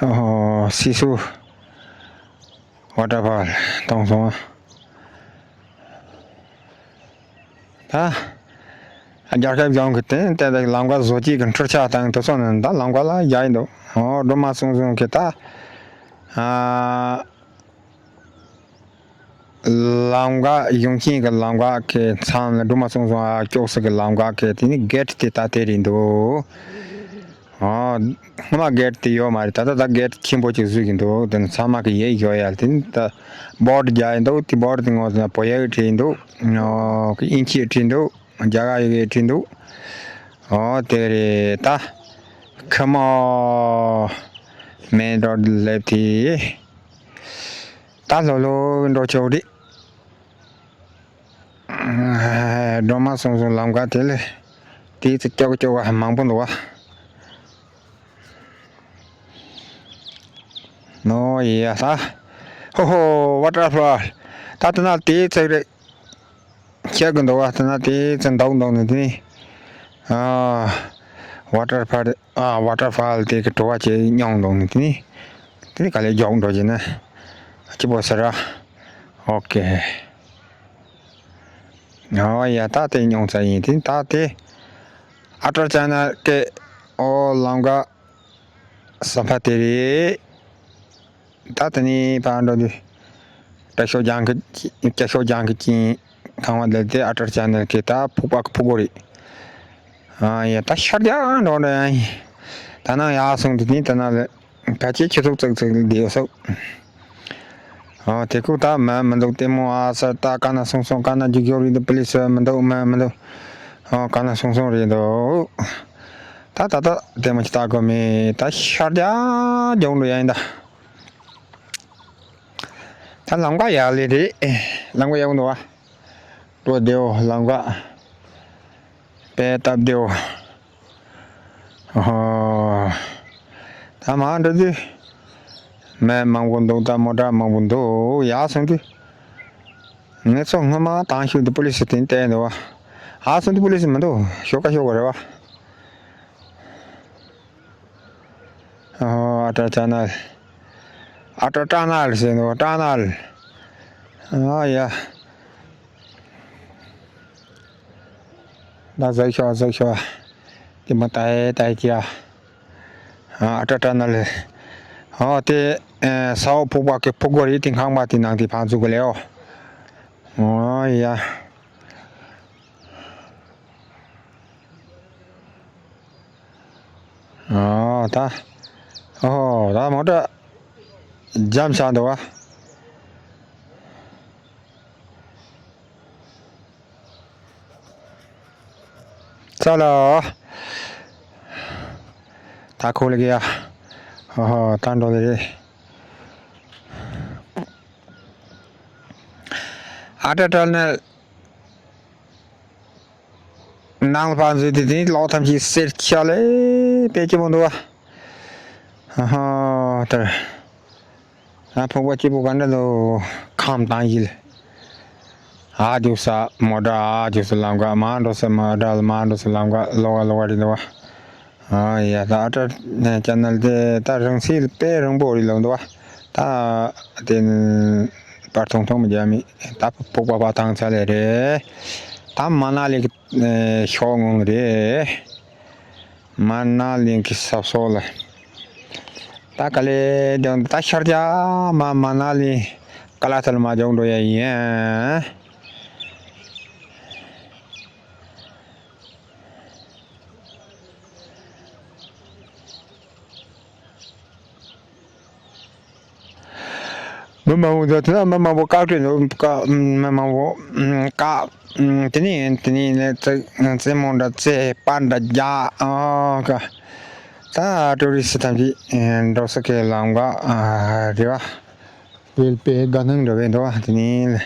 ཨོ་སི་སུ་ཝ་ཊར་ཕོལ་མཐོང་སོང་བ། ད། རྒྱལ་ཁབ་གཞུང་གི་དེ་དེ་དེ་ལམ་ཀ་བཟོ་བཅོས་ཀྱི་འཕྲུལ་ཆས་དང་དེ་ཚོ་ནི་ད་ལམ་ཀ་ལ་རྒྱག་ཡིན་འདུག་ཨོ་སྒྲོལ་མ་སོང་སོང་གི་ད། ཨ། ལམ་ཀ་གཞུང་ཆེན་གྱི་ལམ་ཀ་གི་མཚམས་ལ་སྒྲོལ་མ་སོང་སོང་ཨ་སྐྱོགས་སུ་གི་ལམ་ཀ་གི་དེ་ནི་གེ་ཊི་དེ་ད་དེ་རེད་འདུག་ཨོ། སྔོན་མ་གེ་ཊི་དེ་ཡོད་མ་རེད། ད་ལྟ་ད་གེ་ཊི་ཆེན་པོ་ཅིག་བཟོས་ཀྱི་འདུག་དེ་ནི་ཚང་མ་གི་ཡས་ཡོད་ཡ། དེ་ནི་ད་བོར་ཌི་རྒྱག་ཡི་འདུག་དེ་བོར་ཌི་དེ་ངོ་ཟ་ན་བོད་ཡིག་བྲིས་འདུག་ཨོ་དབྱིན་ཇི་བྲིས་འདུག་རྒྱ་གར་ཡི་གེ་བྲིས་འདུག་ཨོ་དེ་རེད་ད། ཁ་མོ་མེན་རོ་ཌི་སླེབས་དེ་ད་ལྷོད་ལྷོད་འགྲོ་ཆོག་རེད། སྒྲོལ་མ་སོང་སོང་ལམ་ཀ་དེ་ལས་དེའི་ཚེ་སྐྱོ་གི་སྐྱོ་ག་མང་པོ་འདུག་བ། ནོ་ཡ་ད། ཧོ་ཧོ་ཝ་ཊར་ཕོལ། ད་ལྟ་ན་དེའི་ཚེ་རེད། ཆགས་ཀྱི་འདུག་བ། ད་ལྟ་ན་དེའི་ཚེ་འདུག་འདུག་ནས་དེ་ནི། ཨ། ཝ་ཊར་ཕོལ། ཨ་ཝ་ཊར་ཕོལ་དེ་གི་བྲོ་བ་བྱས་མྱོང་འདུག་ནས་དེ་ནི། དེ་ནི་ག་ལེར་མགྱོགས་འགྲོ་བྱས་ན། སྐྱིད་པོ་ཟེར་ར། ཨོ་ཀེ། ཨོ་ཡ་ད་དེ་མྱོང་ཚར་ཡིན། དེ་ད་དེ་ཨ་ཊར་ཅ་ན་ལ་གི་ཨོ་ལམ་ཀ་ཟམ་པ་དེ་རེད། ད་དེ་ནས་ཕར་འགྲོ་དུས་སྐྱ་ཤོད་ལྗང་གི་སྐྱ་ཤོད་ལྗང་གི་ཅིང་ཁང་བ་འདི་དེ་ཨ་ཊར་ཅ་ན་ལ་གི་ད་ཕུག་པ་གི་ཕུག་གོ་རེད། ཨ་ཡ་ད་ཤར་རྒྱག་འགྲོ་འགྲོ་ཡ་ཡིན། ད་ནང་ཡར་སོང་དུས་དེ་ད་ནང་ལ། ཕལ་ཆེར་ཁྱི་ཚོགས་ཙག་ཙིག་བསྡད་ཡོད་སོགས། ཨོ་དེ་ཁུག་ད་མ་མི་འདུག་ལྟད་མོ་ཨ་སར་ད་ག་ན་སོང་སོང་ག་ན་རྒྱུག་རྒྱུག་རེད་འདུག་པུ་ལི་སི་མི་འདུག་མ་མི་འདུག་ཨོ་ག་ན་སོང་སོང་རེད་འདུག་ད་ད་ད་ལྟད་མོ་ཅི་ལྟ་དགོས་མེད། ད་ཤར་རྒྱག་རྒྱག་འགྲོ་ཡ་ཡིན་ད། ད་ལམ་ཀ་ཡག་ལེ་རེད། ལམ་ཀ་ཡག་འདུག་བ། འགྲོ་བདེའོ་ལམ་ཀ། དཔེ་སྟབས་བདེའོ། ཨོ། ད་མར་འགྲོ་དུས། མི་མང་པོ་འདུག་ད་མོ་ཊ་མང་པོ་འདུག་ཡར་སོང་དུས། ངེད་ཚོ་སྔོན་མ་དང་ཤུགས་དུ་པུ་ལི་སི་དེ་བལྟས་འདུག་བ། ཡར་སོང་དུས་པུ་ལི་སི་མི་འདུག་ཤོག་ཁ་ཤོག་ག་རེད་བ། ཨོ་ཨ་ཊ་ཅ་ན་ལ། ཨ་ཊ་ཊ་ན་ལ་ཟེར་འདུག་ཊ་ན་ལ། ཨ་ཡ། ད་ཟིག་ཤོག་ཟིག་ཤོག་དེ་མ་ཏའི་ཏའི་ཀྱ། ཨ་ཊ་ཊ་ན་ལེ། ཨོ་དེ་ས་འོག་ཕུག་པ་གི་ཕུག་གོ་རི་དེ་ཁང་པ་དེ་ནང་དེ་ཕང་ཚུགས་གི་ལེའོ། ཨོ་ཡ། ཨོ་ད། ཨོ་ད་མོ་ཊ་འཇམ་ཆགས་འདུག་བ། ཙ་ལ། ད་ཁོ་ལ་གི་ཡ། ཨོ་ད་འགྲོ་ལེ་རེད། ཨ་ཏྲ་ཏྲ་ནི། ནང་ལ་ཕར་འཛུལ་དུས་དེ་གློག་ཐམས་ཅད་སེར་ཆགས་ལས་དཔེ་སྐྱིད་པོ་འདུག་བ། ཨ་ཧ་དེར། ཨ་ཕོག་པ་སྐྱིད་པོ་ག་འདྲ་འདུག་ཁམས་དྭངས་ཤེལ། ཨ་རྒྱུག་ས་མོ་ཊ། ཨ་རྒྱུག་ས་ལམ་ཀ། མར་འགྲོ་ས་མོ་ཊ། མར་འགྲོ་ས་ལམ་ཀ། ལོག་ག་ལོག་ག་རེད་འདུག་བ། ཨ་ཡ་ད་ཨ་ཏྲ་ཅེ་ནལ་དེ་ད་རིང་ཚིག་དཔེ་རིང་པོ་རེད་ལབ་འདུག་བ། ད་དེ་ནི་པར་ཐུང་ཐུང་མི་རྒྱ་མི་ད་ཕོག་པ་ཕར་བཏང་ཚར་ལེ་རེད། ད་མ་ན་ལི་གི་ཤོག་ངོས་རེད། མ་ན་ལི་གི་ས་སོགས་ལ། ད་ག་ལེ་དོན་ད་ཤར་རྒྱག་མ་མ་ན་ལི་ཀ་ལ་ཐལ་མ་འཇོག་འགྲོ་ཡ་ཡིན། མི་མང་པོ་འདུག་དེ་ན་མི་མང་པོ་བཀག་སྤྲོད་འདུག་བཀག་མི་མང་པོ་བཀག་དེ་ནས་དེ་ནས་ནས་རྩེད་རྩེད་མོ་འདྲ་རྩེ་པར་འདྲ་རྒྱག་ཨ་ཀ་ད་ཊུ་རི་སི་ཐམས་ཅད་འགྲོ་ས་གི་ལམ་ཀ་རེད་བ། དཔེ་དཔེ་དགའ་སྣང་འདྲ་བས་འདུག་བ། དེ་ནས་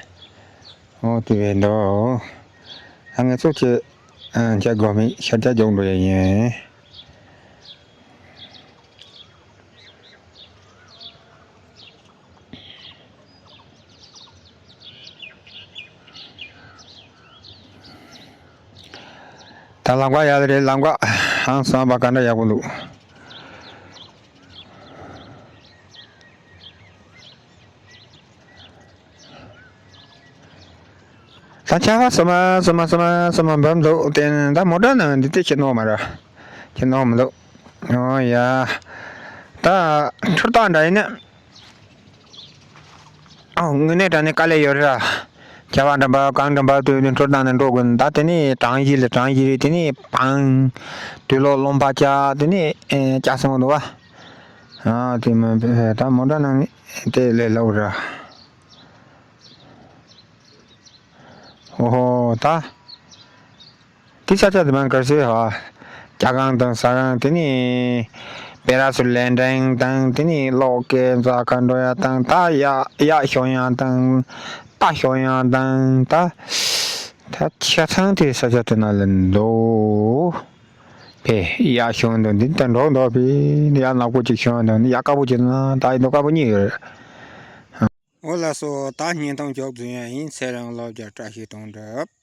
ཨོ་དེ་བས་འདུག་ཨ་ང་ཚོ་ཁྱེད་ཁྱེད་དགོས་མེད་ཤར་རྒྱག་འགྲོ་ཡ་ཡིན། ད་ལམ་ཀ་ཡག་རེད། ལམ་ཀ་ཧང་སང་བ་ག་འདྲ་ཡག་པོ་འདུག་ད་ཆར་པ་སོ་མ་སོ་མ་སོ་མ་སོ་མ་འབབ་འདུག་དེ་ད་མོ་ཊ་ནང་འདི་དེ་ཁྱེར་ནོ་མ་ར། ཁྱེར་ནོ་མི་འདུག་ཨོ་ཡ། ད་འཕྲུལ་རྟ་འདྲ་ཡིན་ན། ཨོ་དངོས་གནས་དྲང་གནས་དཀའ་ལས་ཡོད་ར། ཆར་པ་འདྲ་འབབ་གངས་འདྲ་འབབ་དུས་འཕྲུལ་རྟ་ནང་འགྲོ་དགོས། ད་དེ་ནས་གྲང་ཡི་ལ་གྲང་ཡི་རེད། དེ་ནས་པང་། དུག་ལོག་རློན་པ་བཀྱག་དེ་ནས་ཨེ་བཀྱག་སོང་འདུག་བ། ཨ་དེ་མིན་ད་མོ་ཊ་ནང་ནས་དེ་ལས་སླ་པོ་ར། ཨོ་ཧོ་ད། དེ་ས་ཆ་དེ་མ་གར་སེ་ཧ། རྒྱ་གང་དང་ས་གང་དེ་ནི། པེ་ར་སུ་ལེན་ཌིང་དང་དེ་ནི་གློག་སྐས་འཛེག་ག་འགྲོ་ཡ་དང་ད་ཡ་ཡ་ཤོང་ཡ་དང་། ད་ཤོང་ཡ་དང་ད། ད་ཆ་ཚང་དེ་ས་ཆ་དེ་ན་ལེན་འདུག་ཕེ་ཡ་ཤོང་འདུག་འདི་ད་འགྲོ་འདུག་ཕེ་ཡ་ནག་པོ་ཅིག་ཤོང་འདུག་ཡ་དཀར་པོ་ཅིག་ན་ད་ཡིན་འདུག་དཀར་པོ་གཉིས་ཡོད་རེད། འོ་ལགས་སོ། ད་བརྙན་ཐུང་མཇུག་རྫོགས་ཡ་ཡིན། ཚེ་རིང་བློ་བརྒྱ་བཀྲ་ཤིས་དོན་གྲུབ།